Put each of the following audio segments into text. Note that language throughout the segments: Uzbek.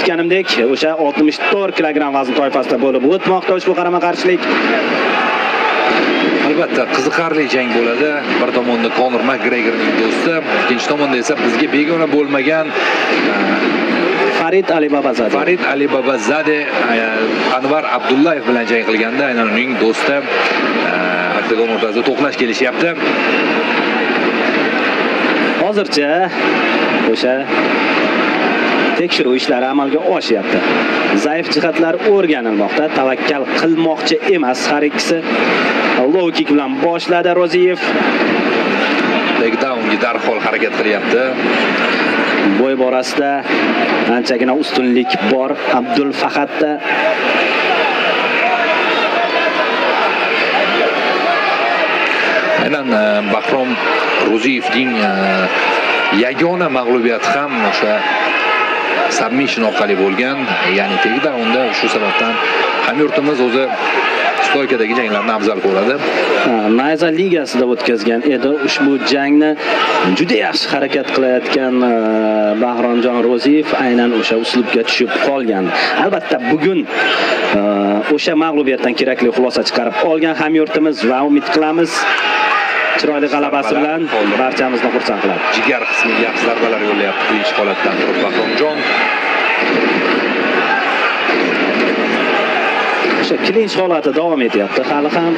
Aytganimdek, o'sha 64 kilogramm vazn toifasida bo'lib o'tmoqda ushbu qarama-qarshilik. Albatta, qiziqarli jang bo'ladi. Bir tomonda Konor Makgregorning do'sti, ikkinchi tomonda esa bizga begona bo'lmagan Farid Alibabazade. Farid Alibabazade Anvar Abdullayev bilan jang qilganda aynan uning do'sti oktagon o'rtasida to'qnash kelishyapti. Hozircha o'sha tekshiruv ishlari amalga oshyapti. Zaif jihatlar o'rganilmoqda. Tavakkal qilmoqchi emas har ikkisi. Low kick bilan boshladi Ro'ziyev. Takedownga darhol harakat qilyapti. Bo'y borasida anchagina ustunlik bor Abdul Fahadda. Aynan Bahrom Ro'ziyevning yagona mag'lubiyati ham o'sha submission orqali bo'lgan, ya'ni takedownda. Shu sababdan hamyurtimiz o'zi stoykadagi janglarni afzal ko'radi. Nayza ligasida o'tkazgan edi ushbu jangni. Juda yaxshi harakat qilayotgan Bahromjon Ro'ziyev aynan o'sha uslubga tushib qolgan. Albatta bugun o'sha mag'lubiyatdan kerakli xulosa chiqarib olgan hamyurtimiz va umid qilamiz chiroyli g'alabasi bilan barchamizni xursand qiladi. Jigar qismiga yaxshi zarbalar yo'llayapti klinch holatdan turib Bahromjon. O'sha klinch holati davom etyapti hali ham.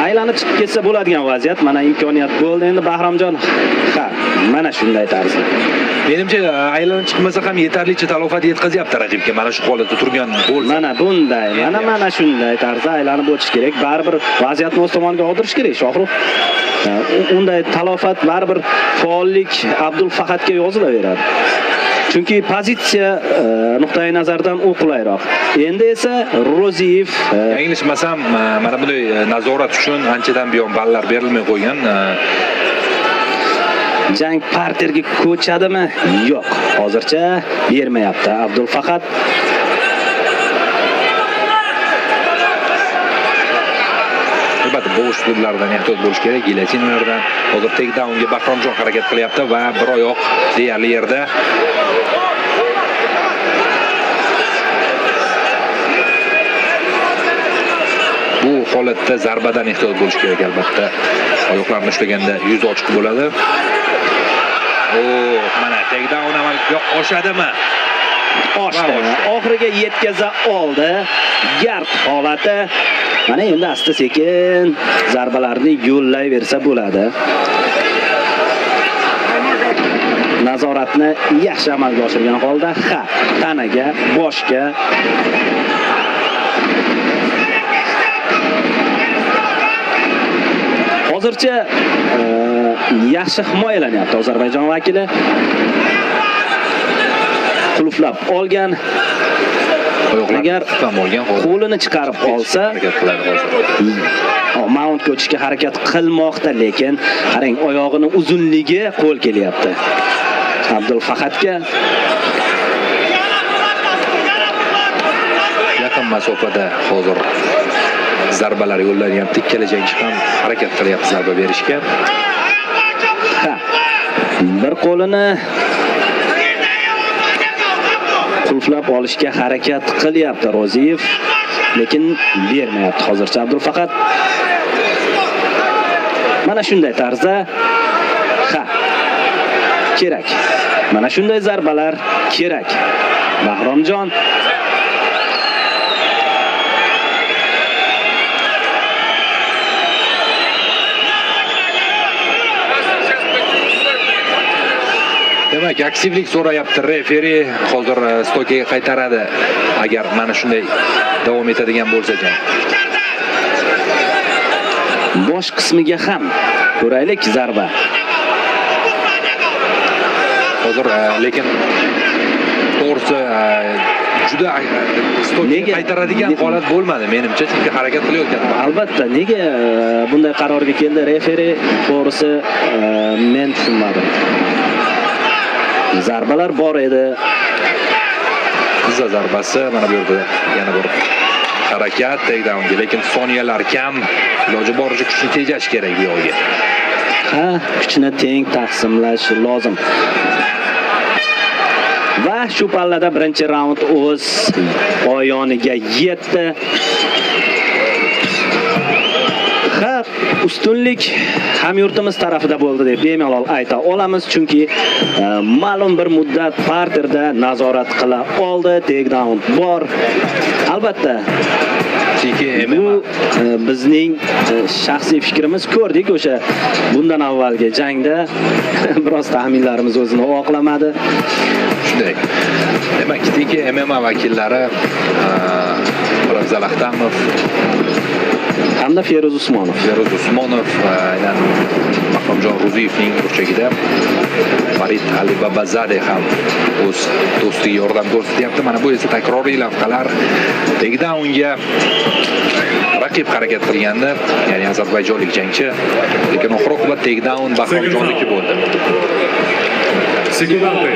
Aylanib chiqib ketsa bo'ladigan vaziyat, mana imkoniyat bo'ldi endi Bahromjon. Ha, mana shunday tarzda. Menimcha, aylanib chiqmasa ham yetarlicha talofat yetkazyapti raqibga mana shu holatda turgan bo'lsa. Mana bunday, mana shunday tarzda aylanib o'tish kerak. Baribir vaziyatni o'z tomoniga og'dirish kerak, Shohrux. Unday talofat baribir faollik Abdul Fahadga yozilaveradi. Chunki pozitsiya nuqtai nazaridan u qulayroq. Endi esa Ro'ziyev Yanglishmasam, mana bunday nazorat uchun anchadan buyon ballar berilmay qo'ygan. Jang parterga ko'chadimi? Yo'q. Hozircha bermayapti Abdul Fahad. Albatta, bo'g'ish uslublardan ehtiyot bo'lish kerak, gilotinalardan. Hozir takedownga Bahromjon harakat qilyapti va bir oyoq deyarli yerda. Bu holatda zarbadan ehtiyot bo'lish kerak albatta. Oyoqlarni ushlaganda yuz ochiq bo'ladi. O, mana takedown amalga oshadimi? Oshdi. Oxiriga yetkaza oldi. Gard holati. Mana endi asta sekin zarbalarni yo'llayversa bo'ladi. Nazoratni yaxshi amalga oshirgan holda, ha, tanaga, boshga. Hozircha yaxshi himoyalanyapti Ozarbayjon vakili. Qulflab olgan. Agar olgan, qo'lini chiqarib olsa, harakat qiladi hozir. Mountga o'tishga harakat qilmoqda, lekin qarang, oyog'ini uzunligi qo'l kelyapti Abdul Fahadga. Yaqin masofada hozir zarbalar yo'llanyapti. Ikkala jangchi ham harakat qilyapti zarba berishga. Ha. Bir qo'lini qulflab olishga harakat qilyapti Ro'ziyev, lekin bermayapti hozircha Abdul Fahad. Mana shunday tarzda, ha, kerak. Mana shunday zarbalar kerak. Bahromjon Demak, aktivlik so'rayapti referi. Hozir stoykaga qaytaradi agar mana shunday davom etadigan bo'lsa jang. Bosh qismiga ham ko'raylik zarba. Hozir lekin to'g'risi juda stoykaga qaytaradigan holat bo'lmadi menimcha, chunki harakat qilayotgan. Albatta, nega bunday qarorga keldi referi, to'g'risi men tushunmadim. Zarbalar bor edi. Qizza zarbasi, mana bu yerda yana bir harakat takedownga, lekin soniyalar kam. Iloji boricha kuchni tejash kerak bu yo'lga. Ha, kuchni teng taqsimlash lozim. Va shu pallada birinchi raund o'z poyoniga yetdi. Ha, ustunlik hamyurtimiz tarafida bo'ldi deb bemalol ayta olamiz, chunki ma'lum bir muddat parterda nazorat qila oldi, takedown bor. Albatta, TK bu MMA bizning shaxsiy fikrimiz. Ko'rdik o'sha bundan avvalgi jangda biroz taxminlarimiz o'zini oqlamadi. Shunday. Demak, TK MMA vakillari Mirafzal Ahtamov hamda Feruz Usmonov. Feruz Usmonov aynan Bahromjon Ro'ziyevning burchagida. Farid Alibabazade ham o'z do'stiga yordam ko'rsatyapti. Mana bu esa takroriy lavhalar. Takedownga raqib harakat qilganda, ya'ni ozarbayjonlik jangchi, lekin oxir oqibat takedown Bahromjonniki bo'ldi. Секунданты.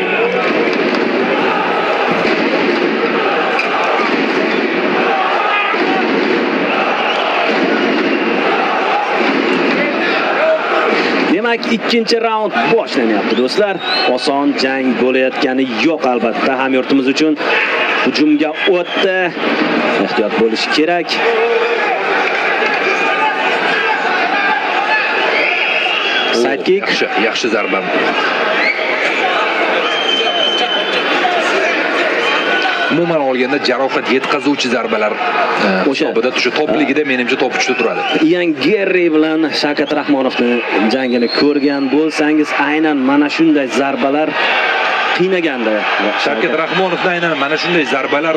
Demak, ikkinchi raund boshlanyapti, do'stlar. Oson jang bo'layotgani yo'q albatta hamyurtimiz uchun. Hujumga o'tdi. Ehtiyot bo'lish kerak. Side kick. Yaxshi, yaxshi zarba. Umuman olganda jarohat yetkazuvchi zarbalar O'sha- hisobida shu topligida menimcha top 3 da turadi. Ian Gerri bilan Shavkat Rahmonovning jangini ko'rgan bo'lsangiz, aynan mana shunday zarbalar qiynagandi. Shavkat Rahmonovni aynan mana shunday zarbalar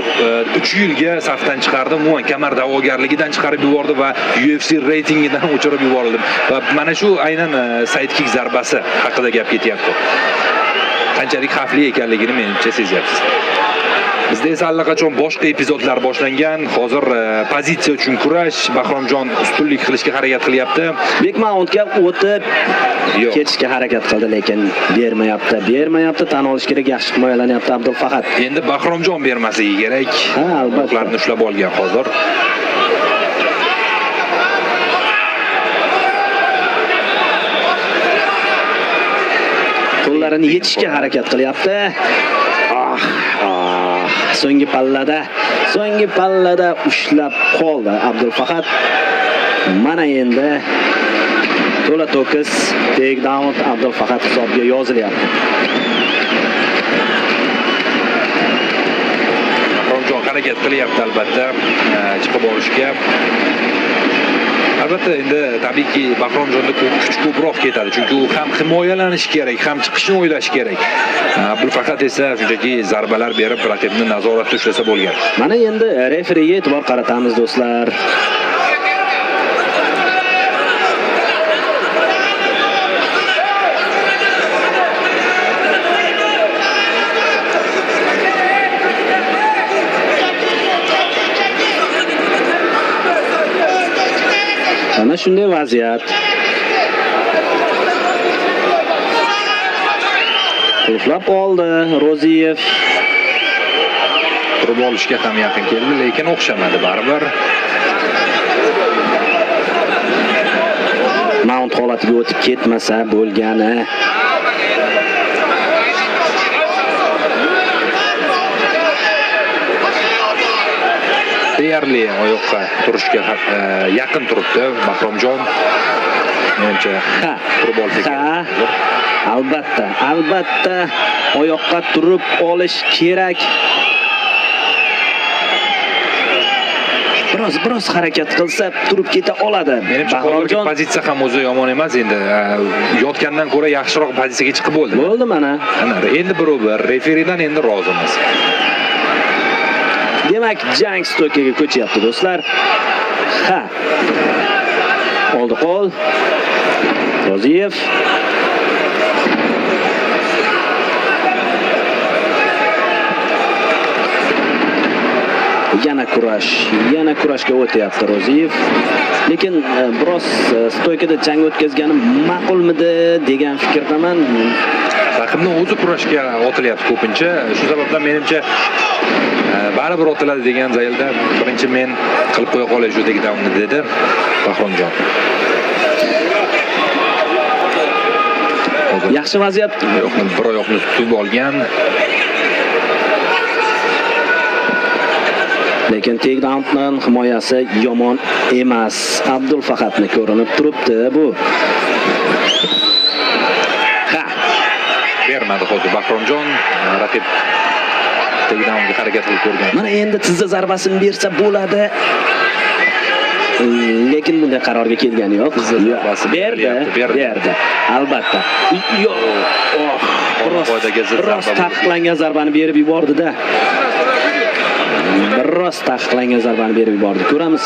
3 yilga safdan chiqardi, umuman kamar da'vogarligidan chiqarib yubordi va UFC reytingidan o'chirib yuborildi. Va mana shu aynan side kick zarbasi haqida gap ketyapti. Qanchalik xavfli ekanligini menimcha sezyapsiz. Bizda esa allaqachon boshqa epizodlar boshlangan. Hozir pozitsiya uchun kurash, Bahromjon ustunlik qilishga harakat qilyapti. Back mountga o'tib Yo'q. ketishga harakat qildi, lekin bermayapti, bermayapti. Tan olish kerak, yaxshi himoyalanyapti Abdulfahad. Endi Bahromjon bermasligi kerak. Ha, albatta. Oyoqlarini ushlab olgan hozir. Qo'llarini yechishga harakat qilyapti. Ah, ah. So'nggi pallada ushlab qoldi Abdulfahad. Mana endi to'la to'kis takedown Abdulfahad hisobiga yozilyapti. Bahromjon harakat qilyapti albatta, chiqib olishga. Albatta endi tabiiyki Bahromjonda kuch ko'proq ketadi, chunki u ham himoyalanishi kerak, ham chiqishni o'ylashi kerak. Abdulfahad esa shunchaki zarbalar berib raqibni nazoratda ushlasa bo'lgan. Mana endi referiga e'tibor qaratamiz, do'stlar. Mana shunday vaziyat. Qulflab oldi Ro'ziyev. Turib olishga ham yaqin keldi, lekin o'xshamadi baribir. Mount holatiga o'tib ketmasa bo'lgani. Deyarli oyoqqa turishga yaqin turibdi Bahromjon. Menimcha Ha. turib olsa kerak. Ha. Albatta, albatta oyoqqa turib olish kerak. Biroz harakat qilsa turib keta oladi. Menimcha hozirgi Bahromjon pozitsiya ham o'zi yomon emas endi. Yotgandan ko'ra yaxshiroq pozitsiyaga chiqib bo'ldi. Bo'ldi mana. Ana endi bir referidan endi rozimiz. Demak, jang stойка ga ko'chyapti, do'stlar. Ha. Oldi qo'l. Ro'ziyev. Yana kurash, yana kurashga o'tyapti Ro'ziyev. Lekin biroz стойка da jang o'tkazgani ma'qulmidi degan fikrdaman. Raqibni o'zi kurashga otilyapti ko'pincha. Shu sababdan menimcha baribir otiladi degan zaylda birinchi men qilib qo'ya qolay shu takedownni dedi Bahromjon. Hozir Yaxshi vaziyat. Bir oyoqni tutib olgan. Lekin takedowndan himoyasi yomon emas. Abdulfahatni ko'rinib turibdi bu. Ha, Bermadi hozir Bahromjon, raqib takedownga harakat qilib ko'rgan. Mana endi tizza zarbasini bersa bo'ladi. Lekin bunday qarorga kelgani yo'q. Tizza zarbasi Berdi, beryapti, berdi. Berdi. Albatta. Yo'q. Oh, biroz, Qoidaga zid biroz zarba bo'ldi. Taqiqlangan zarbani berib yubordi-da. Biroz taqiqlangan zarbani berib yubordi. Ko'ramiz,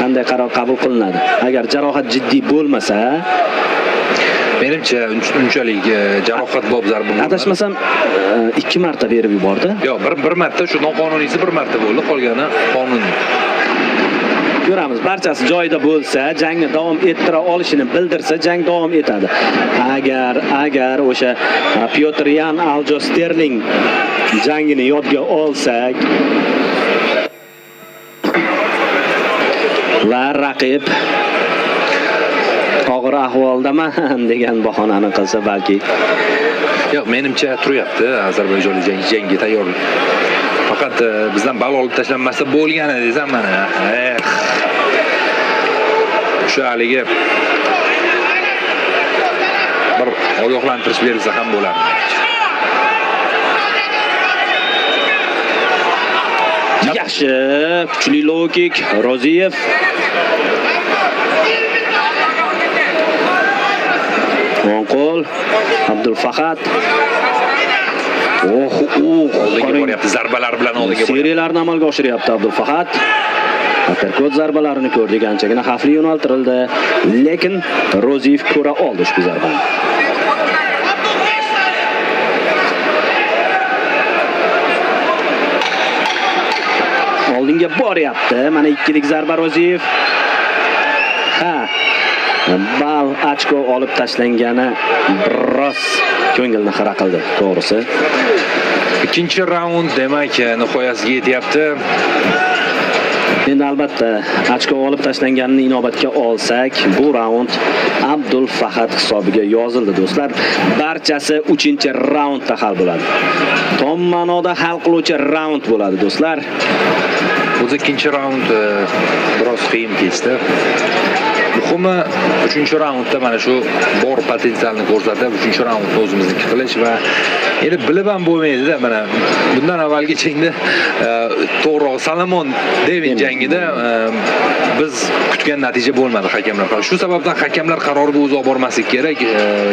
qanday qaror qabul qilinadi. Agar jarohat jiddiy bo'lmasa, Menimcha unchalik jarohatbop zarba bo'lmadi. Adashmasam, ikki marta berib yubordi. Yo'q, bir marta shu noqonuniysi bir marta bo'ldi, qolgani qonuniy. Ko'ramiz, barchasi joyida bo'lsa, jangni davom ettira olishini bildirsa, jang davom etadi. Agar o'sha Pyotr Yan Aljo Sterling jangini yodga olsak va raqib og'ir ahvoldaman degan bahonani qilsa, balki Yo'q, menimcha turyapti ozarbayjonlik jangchi, jangga tayyor. Faqat bizdan bal olib tashlanmasa bo'lgani desam mana. Eh. O'sha haligi bir ogohlantirish berilsa ham bo'lardi. Yaxshi, kuchli low kick Ro'ziyev. O'ng qo'l Abdulfahat. Oh, oh, Oldinga qarang. boryapti, zarbalar bilan oldinga boryapti. Seriyalarni amalga oshiryapti Abdulfahat. Uppercut zarbalarini ko'rdik, anchagina xavfli yo'naltirildi, lekin Ro'ziyev ko'ra oldi ushbu zarbani. Oldinga boryapti. Mana ikkilik zarba Ro'ziyev. Ha. Bal ochko olib tashlangani biroz ko'ngilni xira qildi, to'g'risi. Ikkinchi raund demak nihoyasiga yetyapti. Endi albatta ochko olib tashlanganini inobatga olsak, bu raund Abdulfahat hisobiga yozildi, do'stlar. Barchasi 3-raundda hal bo'ladi. Tom ma'noda hal qiluvchi raund bo'ladi, do'stlar. O'zi ikkinchi raund biroz qiyin kechdi. Muhimi 3-raundda mana shu bor potensialni ko'rsatib, 3-raundni o'zimizniki qilish va endi bilib ham bo'lmaydi-da, mana bundan avvalgi jangda, to'g'rirog'i Salomon Devin jangida biz kutgan natija bo'lmadi hakamlar qarori. Shu sababdan hakamlar qaroriga uzoq bormaslik kerak,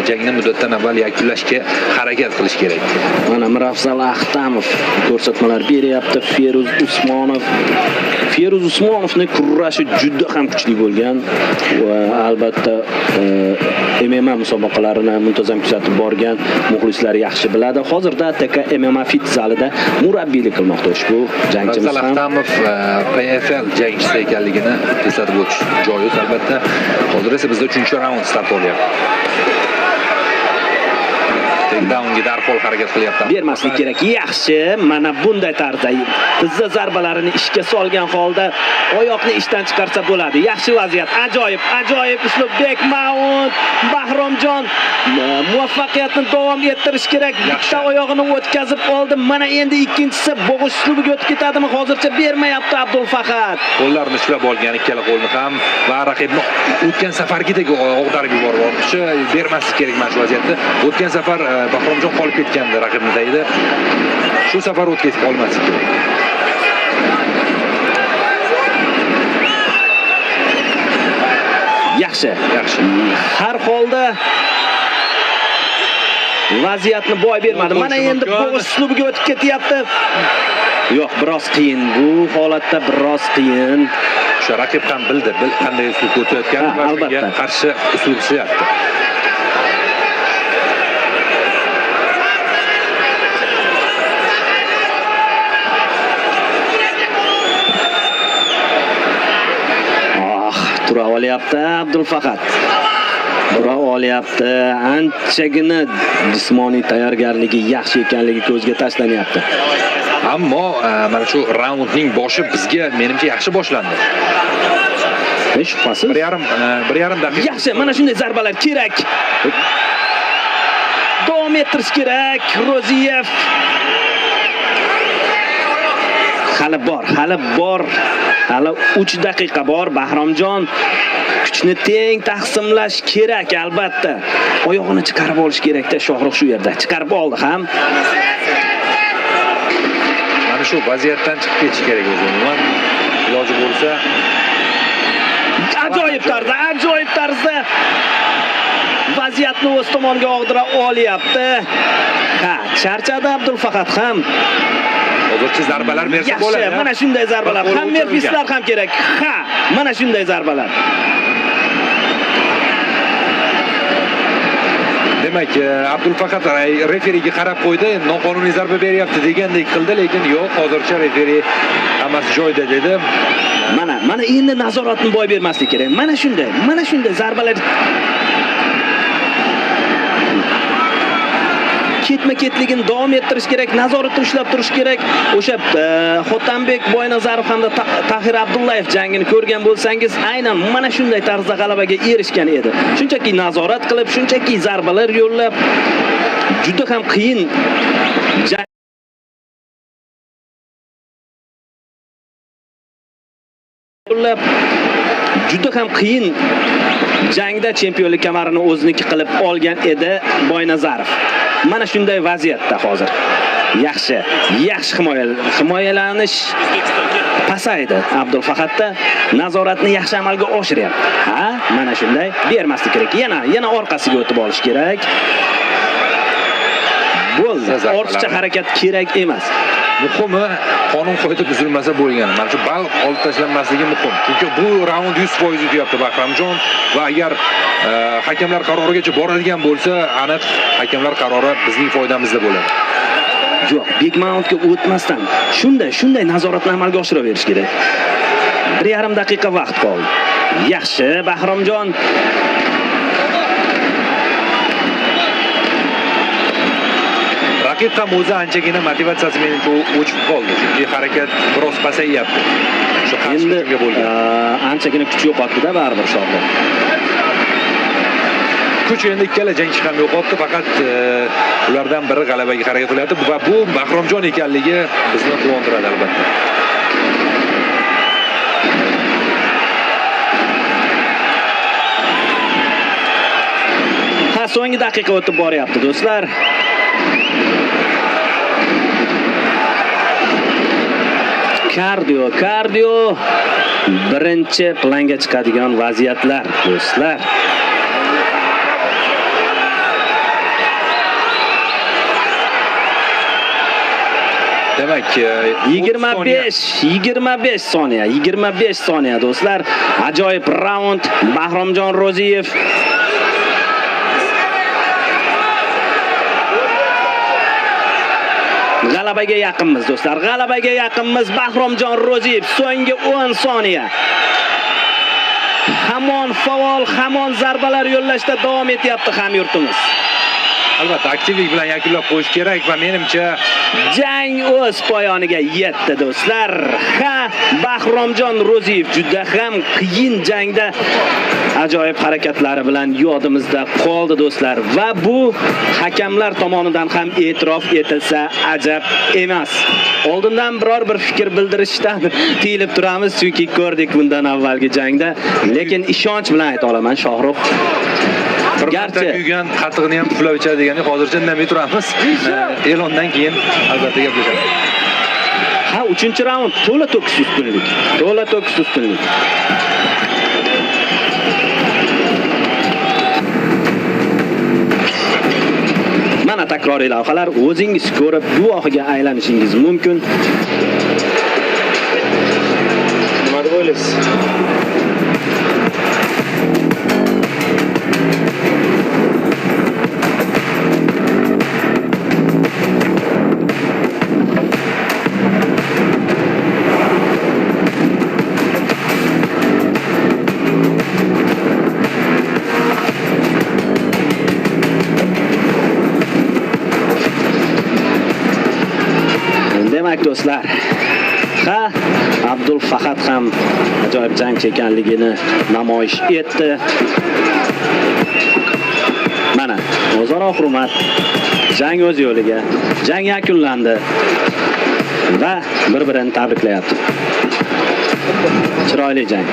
jangni muddatdan avval yakunlashga harakat qilish kerak. Mana Mirafzal Ahtamov ko'rsatmalar beryapti. Feruz Usmonov. Feruz Usmonovning kurashi juda ham kuchli bo'lgan va albatta MMA musobaqalarini muntazam kuzatib borgan muxlislar yaxshi biladi. Hozirda TK MMA Fit zalida murabbiylik qilmoqda ushbu jangchimiz Mirafzal ham. Ahtamov PFL jangchisi ekanligini eslatib o'tish joiz albatta. Hozir esa bizda 3-raund start olyapti. Takedownga darhol harakat qilyapti. Bermaslik kerak. Yaxshi, mana bunday tarzda tizza zarbalarini ishga solgan holda oyoqni ishdan chiqarsa bo'ladi. Yaxshi vaziyat, ajoyib, ajoyib uslub back mount. Bahromjon muvaffaqiyatni davom ettirish kerak. Yaxshi. Bitta oyog'ini o'tkazib oldi. Mana endi ikkinchisi bo'g'ish uslubiga o'tib ketadimi? Hozircha bermayapti Abdulfahat. Qo'llarini ushlab olgan ikkala qo'lni ham va raqibni o'tgan safargidek og'darib yubormoqchi. Bermaslik kerak mana shu vaziyatda. O'tgan safar Bahromjon qolib ketgandi raqibni tagida. Shu safar o'tkazib olmaslik kerak. Yaxshi. Yaxshi. Har holda vaziyatni boy bermadi. Mana Qo'yishi endi mumkin. bo'g'ish uslubiga o'tib ketyapti. Yo'q, biroz qiyin. Bu holatda biroz qiyin. O'sha raqib ham bildi, qanday uslubga o'tayotganini Ha, va shunga albatta. qarshi uslub ishlayapti. Ah, tura olyapti Abdulfahat. Tura olyapti. Anchagina jismoniy tayyorgarligi yaxshi ekanligi ko'zga tashlanyapti. Ammo mana shu raundning boshi bizga menimcha yaxshi boshlandi. Hech shubhasiz. 1,5 daqiqa. Yaxshi, mana shunday zarbalar kerak. Davom ettirish kerak Ro'ziyev. Hali bor, hali bor. Hali 3 daqiqa bor. Bahromjon kuchni teng taqsimlash kerak albatta. Oyog'ini chiqarib olish kerakda Shohrux shu yerda. Chiqarib oldi ham. Mana shu vaziyatdan chiqib ketish kerak o'zi umuman. Iloji bo'lsa Ajoyib tarzda, ajoyib tarzda vaziyatni o'z tomoniga og'dira olyapti. Ha, charchadi Abdulfahad ham. Hozircha zarbalar bersa Yaxshi, bo'ladi. mana shunday zarbalar. Bir qo'li Ham o'chirilgan. merfislar ham kerak. Ha, mana shunday zarbalar. Demak, Abdulfahad referiga qarab qo'ydi, endi noqonuniy zarba beryapti degandek qildi, lekin yo'q, hozircha referi hammasi joyida dedi. Mana endi nazoratni boy bermaslik kerak. Mana shunday zarbalar ketma-ketligini davom ettirish kerak, nazoratni ushlab turish kerak. O'sha Xotanbek Boynazarov hamda Tahir Abdullayev jangini ko'rgan bo'lsangiz, aynan mana shunday tarzda g'alabaga erishgan edi. Shunchaki nazorat qilib, shunchaki zarbalar yo'llab, juda ham qiyin jang yo'llab, juda ham qiyin jangda chempionlik kamarini o'ziniki qilib olgan edi Boynazarov. Mana shunday vaziyatda hozir. Yaxshi, yaxshi himoyalanish pasaydi Abdulfahadda. Nazoratni yaxshi amalga oshiryapti. Ha, mana shunday bermaslik kerak. Yana orqasiga o'tib olish kerak. Bo'ldi. Zarbalar. Ortiqcha harakat kerak emas. Muhimi qonun qoida buzilmasa bo'lgani. Mana shu ball olib tashlanmasligi muhim. Chunki bu raund 100% yutyapti Bahromjon va agar hakamlar qarorigacha boradigan bo'lsa, aniq hakamlar qarori bizning foydamizda bo'ladi. Yo'q, Bekmanovga o'tmasdan shunday nazoratni amalga oshiraverish kerak. 1,5 daqiqa vaqt qoldi. Yaxshi, Bahromjon. Raqib ham o'zi anchagina motivatsiyasi menimcha o'chib qoldi. Chunki harakat biroz pasayyapti. O'sha qarshi Endi hujumga bo'lgan. Anchagina kuch yo'qotdi-da baribir Shohrux. Kuch endi ikkala jangchi ham yo'qotdi, faqat ulardan biri g'alabaga harakat qilyapti va bu Bahromjon ekanligi bizni quvontiradi albatta. Ha, so'nggi daqiqa o'tib boryapti do'stlar. Kardio, kardio birinchi planga chiqadigan vaziyatlar do'stlar. Demak, 25, 25 soniya, 25 soniya do'stlar. Ajoyib raund Bahromjon Ro'ziyev. G'alabaga yaqinmiz do'stlar. G'alabaga yaqinmiz. Bahromjon Ro'ziyev so'nggi 10 soniya. Hamon faol, hamon zarbalar yo'llashda davom etyapti hamyurtimiz. Albatta aktivlik bilan yakunlab qo'yish kerak va menimcha jang o'z poyoniga yetdi do'stlar. Ha, Bahromjon Ro'ziyev juda ham qiyin jangda ajoyib harakatlari bilan yodimizda qoldi do'stlar va bu hakamlar tomonidan ham e'tirof etilsa ajab emas. Oldindan biror bir fikr bildirishdan tiyilib turamiz, chunki ko'rdik bundan avvalgi jangda, lekin ishonch bilan ayta olaman Shohrux. Bir marta Garchi kuygan qatiqni ham puflab ichadi degani hozircha indamay turamiz. E'londan keyin albatta gaplashamiz. Ha, 3-raund to'la to'kis ustunlik. To'la to'kis ustunlik. Mana takroriy lavhalar, o'zingiz ko'rib guvohiga aylanishingiz mumkin. Nima deb o'ylaysiz? Demak do'stlar, ha, Abdul Fahad ham ajoyib jangchi ekanligini namoyish etdi. Mana o'zaro hurmat, jang o'z yo'liga, jang yakunlandi. Va bir-birini tabriklayapti. Chiroyli jang.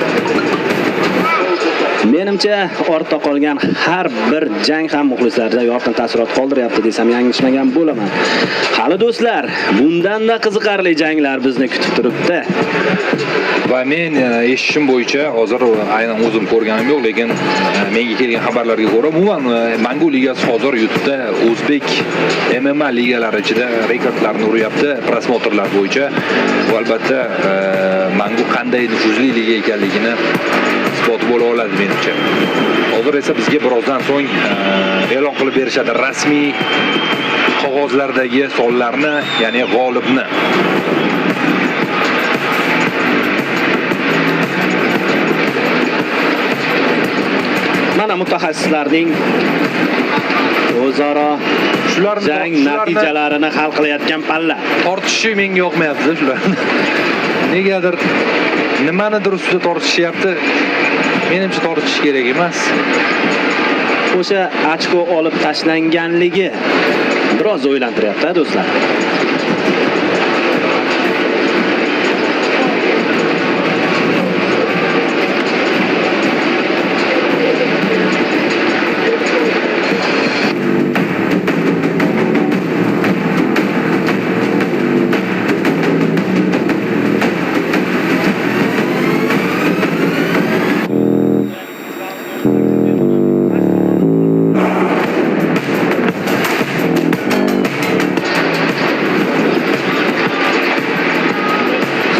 Menimcha, ortda qolgan har bir jang ham muxlislarda yorqin taassurot qoldiryapti desam yanglishmagan bo'laman. Hali, do'stlar, bundan-da qiziqarli janglar bizni kutib turibdi. Va men eshitishim bo'yicha, hozir aynan o'zim ko'rganim yo'q, lekin menga kelgan xabarlarga ko'ra, umuman Mangu ligasi hozir YouTube'da o'zbek MMA ligalari ichida rekordlarni uryapti просмотр lar bo'yicha. Bu albatta Mangu qanday nufuzli liga ekanligini isboti bo'la oladi menimcha. Hozir esa bizga birozdan so'ng e'lon qilib berishadi rasmiy qog'ozlardagi sonlarni, ya'ni g'olibni. Mana mutaxassislarning o'zaro jang natijalarini hal qilayotgan palla. Tortishishi menga yoqmayapti shularni. Negadir nimanidir ustida tortishyapti. Menimcha, tortishish kerak emas. O'sha ochko olib tashlanganligi biroz o'ylantiryapti, do'stlar.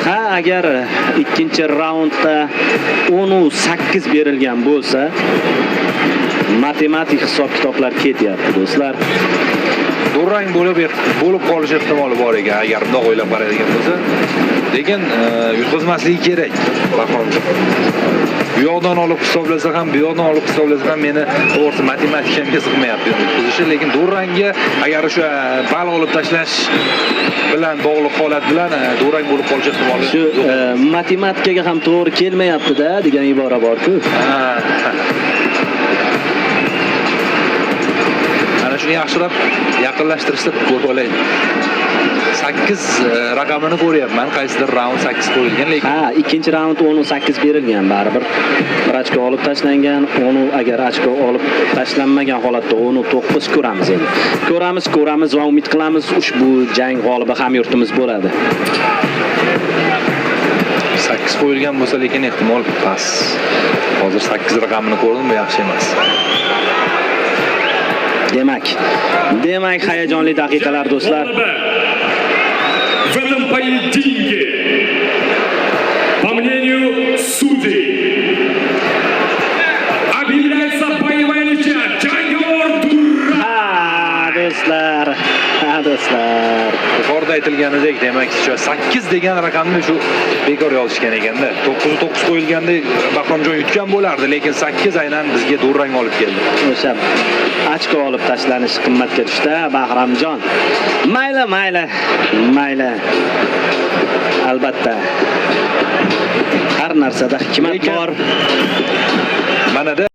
Ha, agar ikkinchi raundda 10-8 berilgan bo'lsa, matematik hisob kitoblar ketyapti, do'stlar. Durang bo'lib qolish ehtimoli bor ekan, agar bundoq o'ylab qaraydigan bo'lsa. Lekin yutqizmasligi kerak Bahromjon. U yoqdan olib hisoblasa ham, bu yoqdan olib hisoblasa ham, meni to'g'risi matematikamga sig'mayapti yutqizishi, lekin durangga, agar o'sha ball olib tashlash bilan bog'liq holat bilan durang bo'lib qolish ehtimoli Shu yo'q. Matematikaga ham to'g'ri kelmayapti-da degan ibora bor-ku. Ha. Ana shuni yaxshilab yaqinlashtirishda ko'rib olaylik. 8 raqamini ko'ryapman. Qaysidir raund 8 qo'yilgan, lekin Ha, ikkinchi raund 10-8 berilgan baribir. Bir ochko olib tashlangan, 10 agar ochko olib tashlanmagan holatda 10-9 ko'ramiz endi. Ko'ramiz, ko'ramiz va umid qilamiz, ushbu jang g'olibi hamyurtimiz bo'ladi. 8 qo'yilgan bo'lsa, lekin ehtimol past. Hozir 8 raqamini ko'rdim, bu yaxshi emas. Demak, hayajonli daqiqalar, do'stlar. В этом поединке, по мнению судей, объявляется боевая ничья. Jangivor Durang. Ha, do'stlar. Ha, do'stlar. Yuqorida aytilganidek, demak, shu 8 degan raqamni shu bekor yozishgan ekanda. 9 9 qo'yilganda Bahromjon yutgan bo'lardi, lekin 8 aynan bizga durang olib keldi. O'sha ochko olib tashlanishi qimmatga tushdi, Bahromjon. Mayli, mayli, mayli. Albatta. Har narsada hikmat Lekin bor. Manada